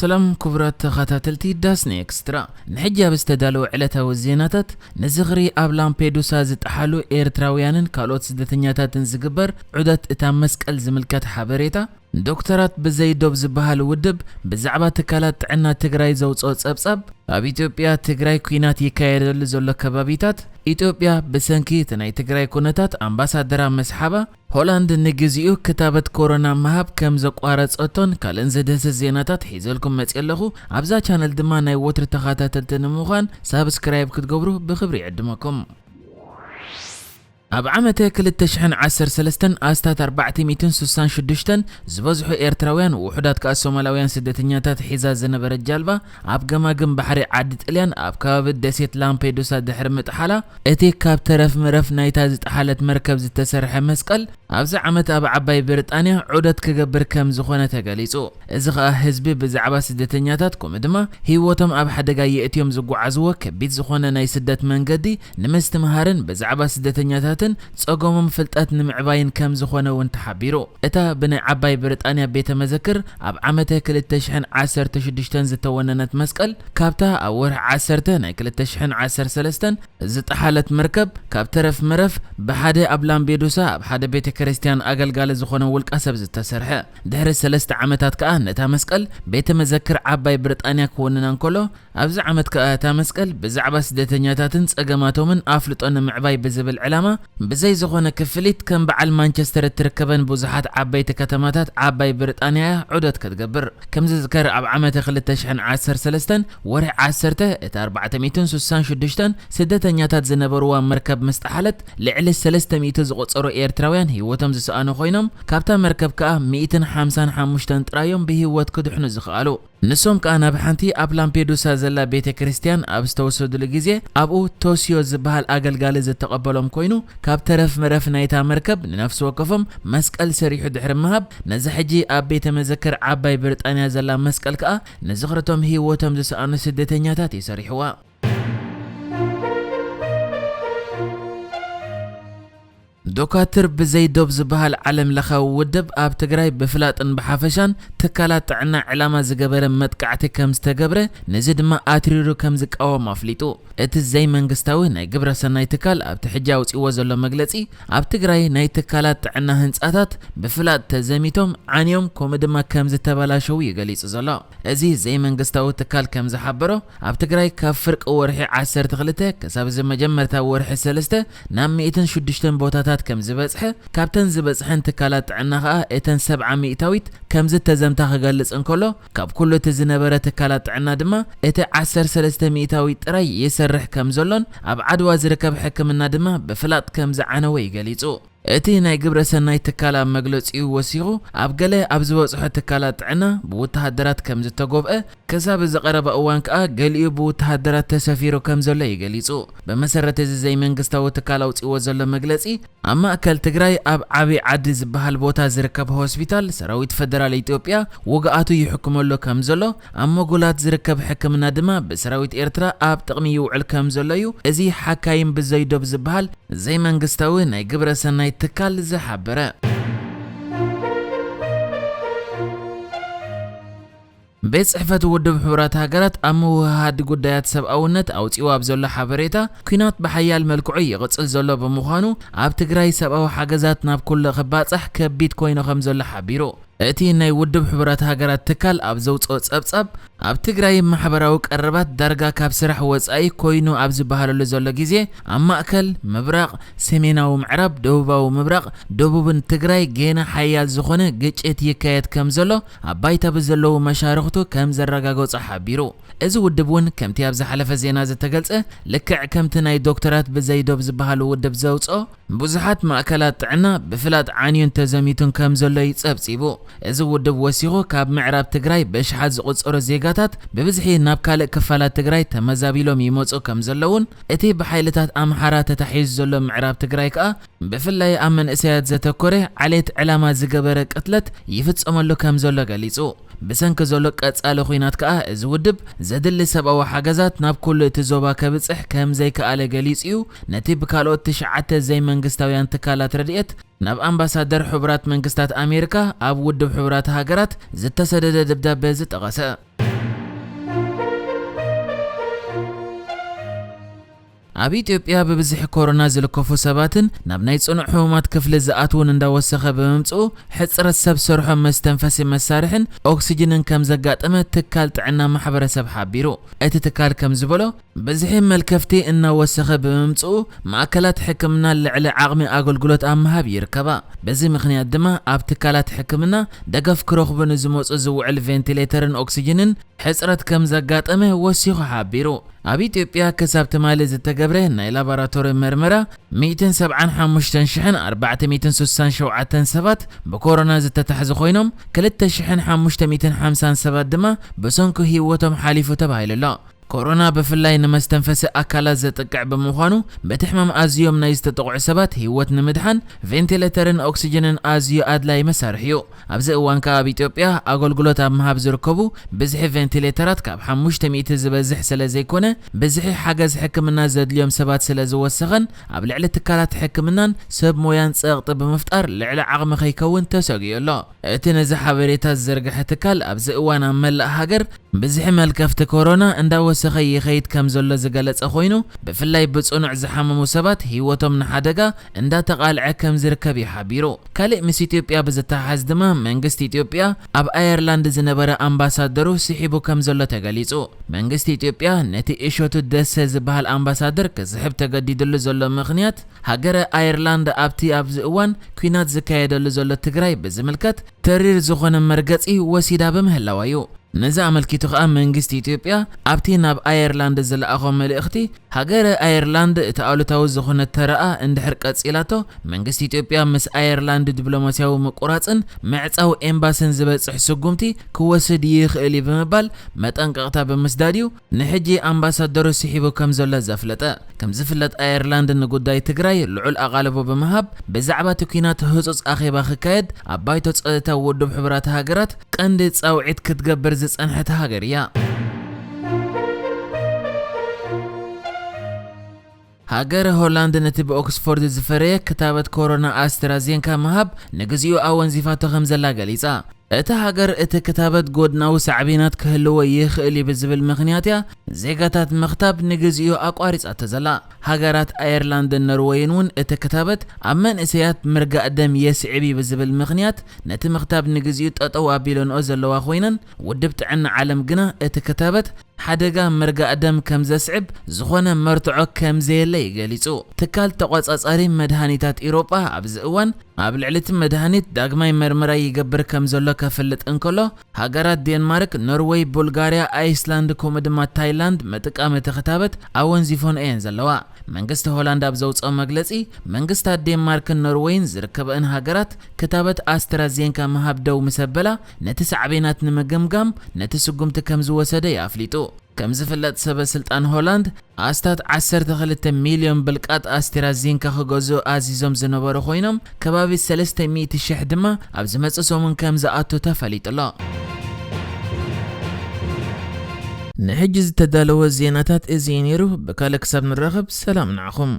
ሰላም ክቡራት ተኸታተልቲ ዳስኒ ኤክስትራ፣ ንሕጂ ኣብ ዝተዳለወ ዕለታዊ ዜናታት፣ ንዝኽሪ ኣብ ላምፔዱሳ ዝጠሓሉ ኤርትራውያንን ካልኦት ስደተኛታትን ዝግበር ዑደት እታ መስቀል ዝምልከት ሓበሬታ፣ ዶክተራት ብዘይ ዶብ ዝበሃል ውድብ ብዛዕባ ትካላት ጥዕና ትግራይ ዘውፅኦ ጸብጻብ፣ ኣብ ኢትዮጵያ ትግራይ ኲናት ይካየደሉ ዘሎ ከባቢታት፣ ኢትዮጵያ ብሰንኪ እቲ ናይ ትግራይ ኩነታት ኣምባሳደራ ምስሓባ፣ ሆላንድ ንግዚኡ ክታበት ኮሮና ምሃብ ከም ዘቋረጸቶን ካልእን ዘድህስስ ዜናታት ሒዘልኩም መጽየ ኣለኹ። ኣብዛ ቻነል ድማ ናይ ወትሪ ተኸታተልቲ ንምዃን ሳብስክራይብ ክትገብሩ ብኽብሪ ይዕድመኩም። ኣብ ዓመተ ክልተ ሽሕን ዓሰርተ ሰለስተን ኣስታት ኣርባዕተ ሚእትን ስሳን ሽዱሽተን ዝበዝሑ ኤርትራውያን፣ ውሑዳት ከኣ ሶማላውያን ስደተኛታት ሒዛ ዝነበረት ጃልባ ኣብ ገማግም ባሕሪ ዓዲ ጥልያን ኣብ ከባቢ ደሴት ላምፔዱሳ ድሕሪ ምጥሓላ፣ እቲ ካብ ተረፍ መረፍ ናይታ ዝጠሓለት መርከብ ዝተሰርሐ መስቀል ኣብዚ ዓመት ኣብ ዓባይ ብሪጣንያ ዑደት ክገብር ከም ዝኾነ ተገሊጹ። እዚ ኸኣ ህዝቢ ብዛዕባ ስደተኛታት፣ ከምኡ ድማ ህይወቶም ኣብ ሓደጋ የእትዮም ዝጓዓዝዎ ከቢድ ዝኾነ ናይ ስደት መንገዲ ንምስትምሃርን ብዛዕባ ስደተኛታትን ጸገሞም ፍልጠት ንምዕባይን ከም ዝኾነ እውን ተሓቢሩ። እታ ብናይ ዓባይ ብሪጣንያ ቤተ መዘክር ኣብ ዓመተ ክልተ ሽሕን ዓሰርተ ሽዱሽተን ዝተወነነት መስቀል፣ ካብታ ኣብ ወርሒ ዓሰርተ ናይ ክልተ ሽሕን ዓሰርተ ሰለስተን ዝጠሓለት መርከብ፣ ካብ ተረፍ መረፍ ብሓደ ኣብ ላምፔዱሳ ኣብ ሓደ ቤተ ክርስቲያን ኣገልጋሊ ዝኾነ ውልቀ ሰብ ዝተሰርሐ። ድሕሪ ሰለስተ ዓመታት ከኣ ነታ መስቀል ቤተ መዘክር ዓባይ ብሪጣንያ ክውንና እንከሎ፣ ኣብዚ ዓመት ከኣ እታ መስቀል ብዛዕባ ስደተኛታትን ጸገማቶምን ኣፍልጦ ንምዕባይ ብዝብል ዕላማ፣ ብዘይ ዝኾነ ክፍሊት ከም በዓል ማንቸስተር እትርከበን ብዙሓት ዓበይቲ ከተማታት ዓባይ ብሪጣንያ እያ ዑደት ክትገብር። ከም ዝዝከር፣ ኣብ ዓመተ ክልተ ሽሕን ዓሰርተ ሰለስተን ወርሒ ዓሰርተ፣ እቲ ኣርባዕተ ሚእትን ስሳን ሽዱሽተን ስደተኛታት ዝነበርዋ መርከብ ምስ ጠሓለት፣ ልዕሊ ሰለስተ ሚእቲ ዝቑጸሩ ኤርትራውያን ህይወቶም ዝሰኣኑ ኮይኖም፣ ካብታ መርከብ ከኣ ሚእትን ሓምሳን ሓሙሽተን ጥራዮም ብህይወት ክድሕኑ ዝኸኣሉ። ንሶም ከኣ ናብ ሓንቲ ኣብ ላምፔዱሳ ዘላ ቤተ ክርስቲያን ኣብ ዝተወሰዱሉ ግዜ፣ ኣብኡ ቶሲዮ ዝበሃል ኣገልጋሊ ዝተቐበሎም ኮይኑ፣ ካብ ተረፍ መረፍ ናይታ መርከብ ንነፍሲ ወከፎም መስቀል ሰሪሑ ድሕሪ ምሃብ፣ ነዚ ሕጂ ኣብ ቤተ መዘክር ዓባይ ብሪጣንያ ዘላ መስቀል ከኣ ንዝኽርቶም ህይወቶም ዝሰኣኑ ስደተኛታት እዩ ሰሪሕዋ። ዶካትር ብዘይ ዶብ ዝበሃል ዓለም ለኻዊ ውድብ ኣብ ትግራይ ብፍላጥን ብሓፈሻን ትካላት ጥዕና ዕላማ ዝገበረ መጥቃዕቲ ከም ዝተገብረ፣ ነዚ ድማ ኣትሪሩ ከም ዝቃወም ኣፍሊጡ። እቲ ዘይመንግስታዊ ናይ ግብረ ሰናይ ትካል ኣብቲ ሕጂ ኣውፂዎ ዘሎ መግለፂ፣ ኣብ ትግራይ ናይ ትካላት ጥዕና ህንፃታት ብፍላጥ ተዘሚቶም፣ ዓንዮም፣ ከምኡ ድማ ከም ዝተበላሸዉ እዩ ገሊፁ ዘሎ። እዚ ዘይመንግስታዊ ትካል ከም ዝሓበሮ፣ ኣብ ትግራይ ካብ ፍርቂ ወርሒ ዓሰርተ ክልተ ክሳብ እዚ መጀመርታ ወርሒ ሰለስተ ናብ ሚእትን ሽዱሽተን ቦታታት ከም ዝበጽሐ፣ ካብተን ዝበጽሐን ትካላት ጥዕና ከኣ እተን ሰብዓ ሚእታዊት ከም ዝተዘምታ ክገልጽ እንከሎ፣ ካብ ኩሉ እቲ ዝነበረ ትካላት ጥዕና ድማ እቲ ዓሰርተ ሰለስተ ሚእታዊት ጥራይ ይሰርሕ ከም ዘሎን ኣብ ዓድዋ ዝርከብ ሕክምና ድማ ብፍላጥ ከም ዝዓነወ እዩ ገሊጹ። እቲ ናይ ግብረ ሰናይ ትካል ኣብ መግለጺኡ ወሲኹ፣ ኣብ ገለ ኣብ ዝበጽሖ ትካላት ጥዕና ብወተሃደራት ከም ዝተጎብአ፣ ክሳብ እዚ ቀረባ እዋን ከኣ ገሊኡ ብወተሃደራት ተሰፊሩ ከም ዘሎ እዩ ገሊጹ። ብመሰረት እዚ ዘይመንግስታዊ ትካል ኣውጺእዎ ዘሎ መግለጺ፣ ኣብ ማእከል ትግራይ ኣብ ዓብዪ ዓዲ ዝበሃል ቦታ ዝርከብ ሆስፒታል ሰራዊት ፈደራል ኢትዮጵያ ውግኣቱ ይሕክመሉ ከም ዘሎ፣ ኣብ መጎላት ዝርከብ ሕክምና ድማ ብሰራዊት ኤርትራ ኣብ ጥቕሚ ይውዕል ከም ዘሎ እዩ እዚ ሓካይም ብዘይ ዶብ ዝበሃል ዘይመንግስታዊ ናይ ግብረ ሰናይ ትካል ዝሓበረ። ቤት ጽሕፈት ውድብ ሕቡራት ሃገራት ኣብ ምውህሃድ ጉዳያት ሰብኣውነት ኣውጺኡ ኣብ ዘሎ ሓበሬታ፣ ኲናት ብሓያል መልክዑ ይቕጽል ዘሎ ብምዃኑ፣ ኣብ ትግራይ ሰብኣዊ ሓገዛት ናብ ኩሉ ክባጻሕ ከቢድ ኮይኑ ከም ዘሎ ሓቢሩ። እቲ ናይ ውድብ ሕቡራት ሃገራት ትካል ኣብ ዘውጽኦ ጸብጻብ፣ ኣብ ትግራይ ማሕበራዊ ቀረባት ዳርጋ ካብ ስራሕ ወጻኢ ኮይኑ ኣብ ዝበሃለሉ ዘሎ ግዜ፣ ኣብ ማእከል፣ ምብራቕ፣ ሰሜናዊ ምዕራብ፣ ደቡባዊ ምብራቕ፣ ደቡብን ትግራይ ጌና ሓያል ዝኾነ ግጭት ይካየድ ከም ዘሎ ኣብ ባይታ ብዘለዉ መሻርኽቱ ከም ዘረጋገጾ ሓቢሩ። እዚ ውድብ እውን ከምቲ ኣብ ዝሓለፈ ዜና ዝተገልጸ፣ ልክዕ ከምቲ ናይ ዶክተራት ብዘይ ዶብ ዝበሃሉ ውድብ ዘውጽኦ፣ ብዙሓት ማእከላት ጥዕና ብፍላጥ ዓንዩን ተዘሚቱን ከም ዘሎ እዩ ጸብጺቡ። እዚ ውድብ ወሲኹ፣ ካብ ምዕራብ ትግራይ ብኣሽሓት ዝቑጸሩ ዜጋታት ብብዝሒ ናብ ካልእ ክፋላት ትግራይ ተመዛቢሎም ይመጹ ከም ዘለውን፣ እቲ ብሓይልታት ኣምሓራ ተታሒዙ ዘሎ ምዕራብ ትግራይ ከኣ ብፍላይ ኣብ መንእሰያት ዘተኮረ ዓሌት ዕላማ ዝገበረ ቅትለት ይፍጸመሉ ከም ዘሎ ገሊጹ። ብሰንኪ ዘሎ ቀጻሊ ኹናት ከኣ እዚ ውድብ ዘድሊ ሰብኣዊ ሓገዛት ናብ ኩሉ እቲ ዞባ ከብጽሕ ከም ዘይከኣለ ገሊጹ እዩ፣ ነቲ ብካልኦት ትሽዓተ ዘይመንግስታውያን ትካላት ረድኤት ናብ ኣምባሳደር ሕቡራት መንግስታት ኣሜሪካ ኣብ ውድብ ሕቡራት ሃገራት ዝተሰደደ ደብዳበ ዝጠቐሰ። ኣብ ኢትዮጵያ ብብዝሒ ኮሮና ዝልከፉ ሰባትን ናብ ናይ ጽኑዕ ሕሙማት ክፍሊ ዝኣትውን እንዳወሰኸ ብምምጽኡ፣ ሕጽረት ሰብ ሰርሖ መስተንፈሲ መሳርሕን ኦክሲጅንን ከም ዘጋጠመ ትካል ጥዕና ማሕበረሰብ ሓቢሩ። እቲ ትካል ከም ዝበሎ፣ ብዝሒ መልከፍቲ እናወሰኸ ብምምጽኡ፣ ማእከላት ሕክምና ልዕሊ ዓቕሚ ኣገልግሎት ኣብ ምሃብ ይርከባ። በዚ ምኽንያት ድማ ኣብ ትካላት ሕክምና ደገፍ ክረኽቡ ንዝመጹ ዝውዕል ቬንቲሌተርን ኦክሲጅንን ሕጽረት ከም ዘጋጠመ ወሲኹ ሓቢሩ። ኣብ ኢትዮጵያ ክሳብ ትማሊ ዝተገብረ ናይ ላቦራቶሪ መርመራ፣ ሚእትን ሰብዓን ሓሙሽተን ሽሕን ኣርባዕተ ሚእትን ስሳን ሸውዓተን ሰባት ብኮሮና ዝተታሕዙ ኮይኖም፣ ክልተ ሽሕን ሓሙሽተ ሚእትን ሓምሳን ሰባት ድማ ብሰንኩ ህይወቶም ሓሊፉ ተባሂሉ ኣሎ። ኮሮና ብፍላይ ንመስተንፈሲ ኣካላት ዘጥቅዕ ብምዃኑ፣ በቲ ሕማም ኣዝዮም ናይ ዝተጠቕዑ ሰባት ህይወት ንምድሓን ቬንቲሌተርን ኦክሲጅንን ኣዝዩ ኣድላዪ መሳርሒ እዩ። ኣብዚ እዋን ከኣ ኣብ ኢትዮጵያ ኣገልግሎት ኣብ ምሃብ ዝርከቡ ብዝሒ ቬንቲሌተራት ካብ ሓሙሽተ ሚእቲ ዝበዝሕ ስለ ዘይኮነ፣ ብዝሒ ሓገዝ ሕክምና ዘድልዮም ሰባት ስለ ዝወሰኸን፣ ኣብ ልዕሊ ትካላት ሕክምናን ሰብ ሞያን ጸቕጢ ብምፍጣር ልዕሊ ዓቕሚ ከይከውን ተሰጊኡ ኣሎ። እቲ ነዚ ሓበሬታ ዝዘርግሐ ትካል ኣብዚ እዋን ኣብ መላእ ሃገር ብዝሒ መልከፍቲ ኮሮና እንዳወሰኸ ይኸይድ ከም ዘሎ ዝገለጸ ኮይኑ፣ ብፍላይ ብጽኑዕ ዝሓመሙ ሰባት ህይወቶም ንሓደጋ እንዳተቓልዐ ከም ዝርከብ እዩ ሓቢሩ። ካልእ ምስ ኢትዮጵያ ብዝተሓሓዝ ድማ፣ መንግስቲ ኢትዮጵያ ኣብ ኣየርላንድ ዝነበረ ኣምባሳደሩ ስሒቡ ከም ዘሎ ተገሊጹ። መንግስቲ ኢትዮጵያ ነቲ እሸቱ ደሰ ዝበሃል ኣምባሳደር ክስሕብ ተገዲድሉ ዘሎ ምኽንያት፣ ሃገረ ኣየርላንድ ኣብቲ ኣብዚ እዋን ኲናት ዝካየደሉ ዘሎ ትግራይ ብዝምልከት ተሪር ዝኾነ መርገጺ ወሲዳ ብምህላዋ እዩ። ነዚ ኣመልኪቱ ከኣ መንግስቲ ኢትዮጵያ ኣብቲ ናብ ኣየርላንድ ዝለኣኾ መልእኽቲ፣ ሃገረ ኣየርላንድ እቲ ኣሉታዊ ዝኾነ ተረኣ እንድሕር ቀጺላቶ፣ መንግስቲ ኢትዮጵያ ምስ ኣየርላንድ ዲፕሎማስያዊ ምቁራጽን ምዕጻው ኤምባስን ዝበጽሕ ስጉምቲ ክወስድ ይኽእል እዩ ብምባል መጠንቀቕታ ብምስዳድ እዩ ንሕጂ ኣምባሳደሩ ስሒቡ ከም ዘሎ ዘፍለጠ። ከም ዝፍለጥ ኣየርላንድ ንጉዳይ ትግራይ ልዑል ኣቓልቦ ብምሃብ ብዛዕባ እቲ ኲናት ህጹጽ ኣኼባ ክካየድ ኣብ ባይቶ ጸጥታ ውድብ ሕቡራት ሃገራት ቀንዲ ጻውዒት ክትገብር ዝጸንሐት ሃገር እያ። ሃገረ ሆላንድ ነቲ ብኦክስፎርድ ዝፈረየ ክታበት ኮሮና ኣስትራዜንካ ምሃብ ንግዚኡ ኣወንዚፋቶ ከም ዘላ ገሊጻ። እታ ሃገር እቲ ክታበት ጎድናዊ ሳዕቤናት ክህልዎ ይኽእል እዩ ብዝብል ምኽንያት እያ ዜጋታት ምኽታብ ንግዚኡ ኣቋሪጻቶ ዘላ። ሃገራት ኣየርላንድን ኖርወይን እውን እቲ ክታበት ኣብ መንእሰያት ምርጋእ ደም የስዕብ እዩ ብዝብል ምኽንያት ነቲ ምኽታብ ንግዚኡ ጠጠው ኣቢለንኦ ዘለዋ ኮይነን፣ ውድብ ጥዕና ዓለም ግና እቲ ክታበት ሓደጋ ምርጋእ ደም ከም ዘስዕብ ዝኾነ መርትዖ ከም ዘየለ እዩ ገሊጹ። ትካል ተቖጻጻሪ መድሃኒታት ኢሮጳ ኣብዚ እዋን ኣብ ልዕሊ እቲ መድሃኒት ዳግማይ መርመራ ይገብር ከም ዘሎ ከፍልጥ እንከሎ፣ ሃገራት ዴንማርክ፣ ኖርወይ፣ ቡልጋርያ፣ ኣይስላንድ ከምኡ ድማ ታይላንድ ምጥቃም እቲ ክታበት ኣወንዚፎን እየን ዘለዋ። መንግስቲ ሆላንድ ኣብ ዘውፅኦ መግለፂ፣ መንግስታት ዴንማርክን ኖርወይን ዝርከበአን ሃገራት ክታበት ኣስትራዜንካ ምሃብ ደው ምስ ኣበላ፣ ነቲ ሳዕቤናት ንምግምጋም ነቲ ስጉምቲ ከም ዝወሰደ እዩ ኣፍሊጡ። ከም ዝፍለጥ፣ ሰበ ስልጣን ሆላንድ ኣስታት ዓሰርተ ክልተ ሚልዮን ብልቃጥ ኣስትራዜንካ ክገዝኡ ኣዚዞም ዝነበሩ ኮይኖም፣ ከባቢ ሰለስተ ሚእቲ ሽሕ ድማ ኣብ ዝመጽእ ሰሙን ከም ዝኣቱ ተፈሊጡ ኣሎ። ንሕጂ ዝተዳለወ ዜናታት እዚ እዩ ነይሩ። ብካልእ ክሳብ ንራኸብ፣ ሰላም ንዓኹም።